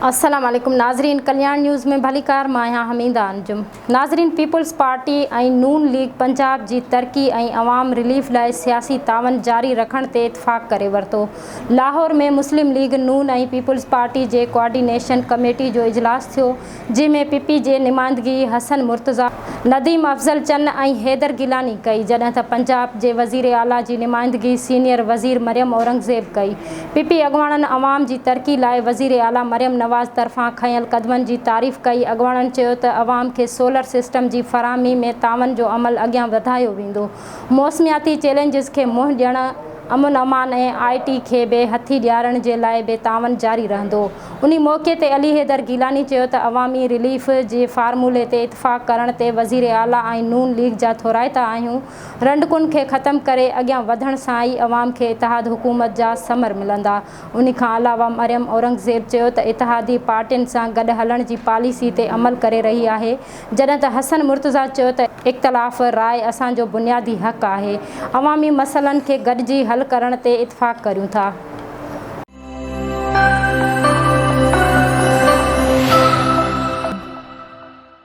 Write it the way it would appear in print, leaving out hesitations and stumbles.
السلام عليڪم ناظرين ڪلياڻ نيوز ۾ ڀليڪار مان آهيان حميده انجم ناظرين پيپلز پارٽي ۽ نون ليگ پنجاب جي ترقي ۽ عوام رليف لاء سياسي تعاون جاري رکڻ تي اتفاق ڪري ورتو لاهور ۾ مسلم ليگ نون ۽ پيپلز پارٽي جي ڪوآرڊينيشن ڪميٽي جو اجلاس ٿيو جنهن ۾ پي پي جي نمائندگي حسن مرتضيٰ، نديم افضل چن ۽ حيدر گيلاني ڪئي، جڏهن ته پنجاب جي وزير اعليٰ جي نمائندگي سينيئر وزير مريم اورنگزيب ڪئي. پي پي اڳواڻن عوام جي ترقي لاء وزير اعليٰ مريم نواز طرفان کنيل قدمن جي تعريف ڪئي، اڳواڻن چيو ته عوام کي سولر سسٽم جي فراهمي ۾ تعاون جو عمل اڳيان وڌايو ويندو، موسمياتي چئلينجز کي منهن ڏيڻ، امن امان ۽ آء ٽي کي به هٿي ڏيارڻ جي لاء به تعاون جاري رهندو. انهي موقعي تي علي حيدر گيلاني چيو ته عوامي رليف جي فارمولي تي اتفاق ڪرڻ تي وزير اعليٰ ۽ نون ليگ جا ٿورائتا آهيون، رنڊڪن کي ختم ڪري اڳيان وڌڻ سان ئي عوام کي اتحاد حڪومت جا ثمر ملندا. انهي کان علاوه مريم اورنگزيب چيو ته اتحادي پارٽين سان گڏ هلڻ جي پاليسي تي عمل ڪري رهي آهي، جڏهن ته حسن مرتضيٰ چيو ته اختلاف راء اسان جو بنيادي حق آهي، عوامي مسئلن کي گڏجي حل ڪرڻ تي اتفاق ڪريون ٿا.